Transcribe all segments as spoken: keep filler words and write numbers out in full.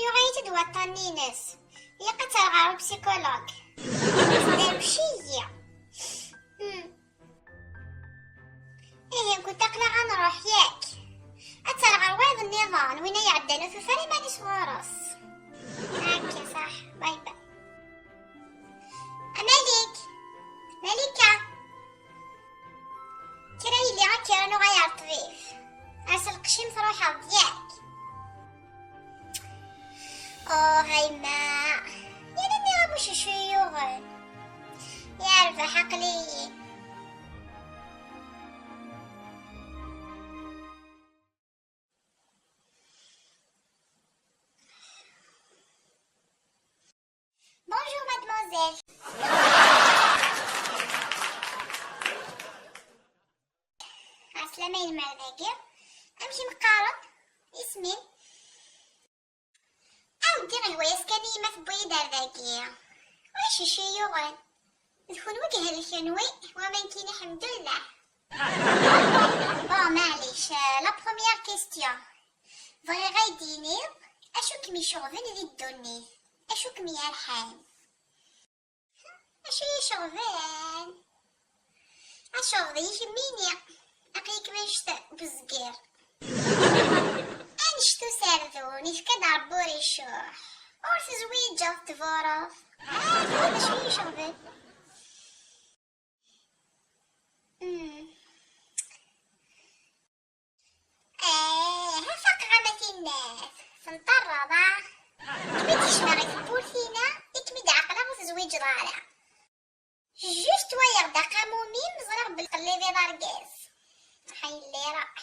Yuɣa-yi-tt-id waṭṭan-ines. Ilaq ad terɣ ɣer upsikulog. Tesderwec-iyi. Hmm. Ihi, kunt aql-aɣ ad nruḥ, yak? Ad terɣ ɣer wayeḍ nniḍen, win ay iɛeddan ur tufi ara iman-is ɣur-s. Akka, saḥ. Bye bye. A Malik! Malika! Kra yelli akka ara nuɣal ɣer ṭṭbib. Ar s lqecc-im truḥeḍ, yak? Oh, a yemma! Yal nniɣ-am ucucu i yuɣen. Yerbeḥ, aql-iyi. Bonjour, mademoiselle. Ɛeslama, yelmar dagi. Amek i m-qqaren? Isem-im? Aweddi, ihwa-yas kan i yemma tewwi-yi-d ar dagi. Ulac acu i yuɣen. D kunwi i ihelken, wi, waman kini, ḥemdullah. Bon, maɛlic, euh, la première question. Bɣiɣ ad yi-d-tiniḍ acu kem-iceɣben di ddunit, acu kem-yerḥan? Acu i yi-iceɣben? Acuɣeḍ-iyi kemmini? Aql-ikem annect n uzgir. Annect userdun, ifka-d Ṛebbi ur icuḥ. Ur tezwiǧeḍ, tbureḍ. Ah, d acu i yi-iceɣben? Hmm. Eh, faqeɣ-am a tinnat. Tenṭerreḍ, ah? Kem-id-kecmeɣ i tewwurt-ina, i kem-id-ɛeqleɣ ur tezwiǧeḍ ara. Just wayeɣ-d aqamum-im, ẓriɣ belli tqellibiḍ argaz. Ḥay yella iruḥ.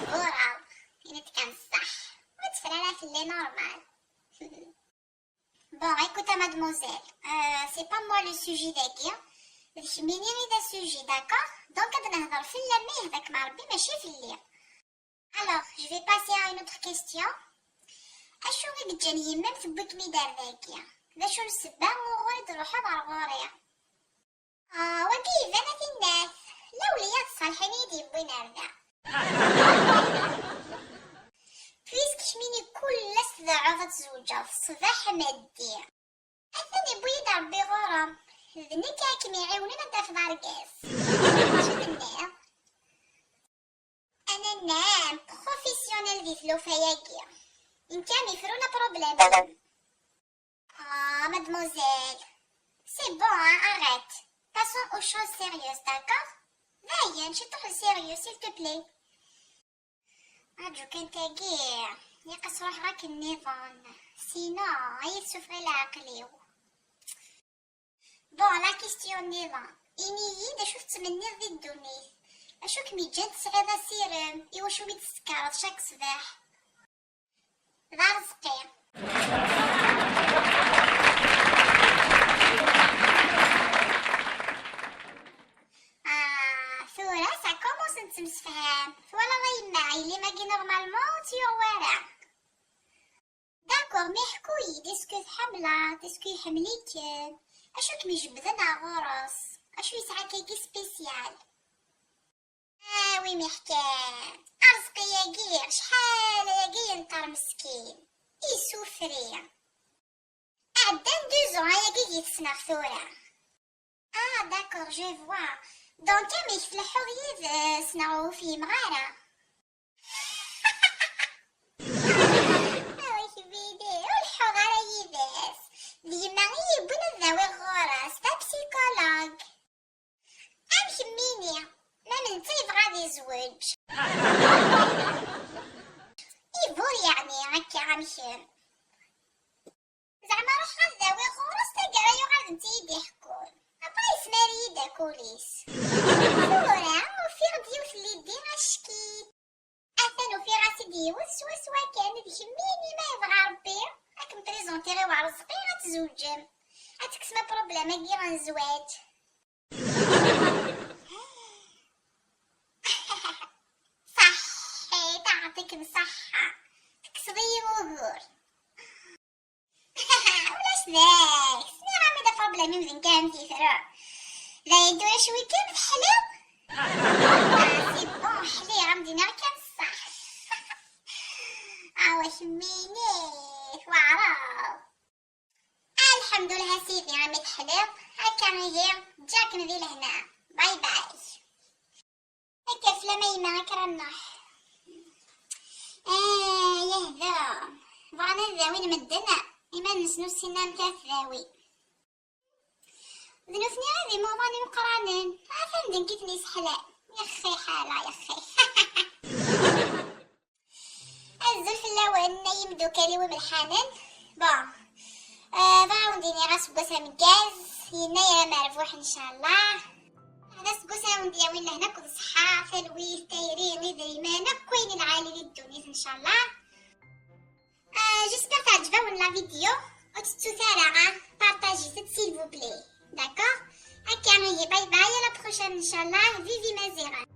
Tbureḍ. Ini-d kan ṣṣeḥ. Ur tefra ara fell-i, normal. Bon, écoute, mademoiselle, euh, c'est pas moi le sujet dagi. D kemmini i d asujet, d'accord? Donc, ad nehder fell-am ma yehda-kem Rebbi, mačči fell-i. Alors, je vais passer à une autre question. Acu i yeǧǧan yemma-m tewwi-kem-id ar dagi? D acu n ssebba uɣur i d-truḥeḍ ar ɣur-i? Ah, wagi iban a tinnat. Lawliyat ṣṣalḥin i yi-d-yewwin ar da. Puisque kemmini kul ass tdeɛɛuḍ ad tzewǧeḍ, ṣṣbeḥ, meddi. Atan yewwi-yi-d Rebbi ɣur-m. D nekk ara kem-iɛiwnen ad d-tafeḍ argaz. Acu tenniḍ? Ana nnaɣ professionnel di tlufa-agi. Nekk am ifrun aproblem. Ah, mademoiselle. C'est bon, hein, arrête. Passons aux choses sérieuses, d'accord? Dayen, ciṭuḥ n sérieux, s'il te plaît. Aǧu kan tagi, ilaq ad ruḥeɣ akken nniḍen. Sinon, ad yi-tessufɣ i leɛqel-iw. Bon, la question nniḍen. Ini-yi-d acu tettmenniḍ di ddunit. Acu kem-yeǧǧan tesɛiḍ asirem? Iwacu mi d-tettekkareḍ cak ṣṣbeḥ? D areẓqi. Ah, tura ça commence nettemsefham. Twalaḍ a yemma, yelli-m-agi normalement ur tt-yuɣ wara. D'accord, mais ḥku-yi-d, est-ce que tḥemmleḍ, est-ce que iḥemmel-ikem? Acu kem-ijebbden ar ɣur-s? Acu yesɛa akkagi spécial? Ah, wi m-iḥkan. Arezqi-agi, acḥal ayagi yenṭer meskin. Isufri. Ɛeddan deux ans ayagi i t-ssneɣ tura. Ah, d'accord, je vois. Donc, amek tleḥḥuḍ yid-s neɣ ur fhimeɣ ara? Awi kemmini, ur leḥḥuɣ ara yid-s. D yemma i yi-yewwin ad d-awiɣ ɣur-s, d apsikulog. Am kemmini, ma d netta yebɣa ad izweǧ. Ibur yeɛni akka am kemm. Zeɛma ruḥeɣ ad d-awiɣ ɣur-s, taggara yuɣal d netta i yi-d-iḥekkun. Après yesmar-iyi-d akul-is. Tura ufiɣ-d yiwet n lidi ackit. Atan ufiɣ-as-id yiwet swaswa kan, d kemmini ma yebɣa Rebbi ad kem-prezentiɣ i Werezqi, ad tzewǧem, ad tekksem aproblem-agi n zzwaǧ. Ṣaḥḥit, aɛṭikem ṣaḥḥa, tekkseḍ-iyi ugur. Ulac deg-s, nniɣ-am-id aproblem-im d nekk am tifra. D ayen tura cwi kan teḥliḍ? Ah, c'est bon, ḥliɣ, am d-iniɣ kan ṣṣeḥ. Ah, Wacemma-inek weɛreḍ. Lḥemdullah a sidi, a mi teḥliḍ. Akka ihi, ǧǧiɣ-kem di lehna. Bye bye. Akka fell-am a yemma, akka ara nruḥ. Ah, yehda. Bɣan ad dawin medden, iman-nsen ur ssinen amek ara t-dawin. D nutni i d imuḍan imeqqranen. Atan d nekk i ten-yesseḥlan. Yaxxi ḥala, yaxxi. Azul fell-awen, ay imeddukal-iw imelḥanen. Bon, euh, bɣiɣ ad wen-d-iniɣ aseggas ameggaz, yennayer amerbuḥ, ncallah. Ad aseggas ad wen-d-yawin lehna akked ṣṣeḥḥa, talwit, tayri, idrimen, akk ayen lɛali di ddunit, ncallah. Euh, j'espère teɛǧeb-awen la vidéo. Ur tettut ara, ah, partagez-t, s'il vous plaît. D'accord? Akka ihi, bye bye, à la prochaine, ncallah. Vivi Maziɣen.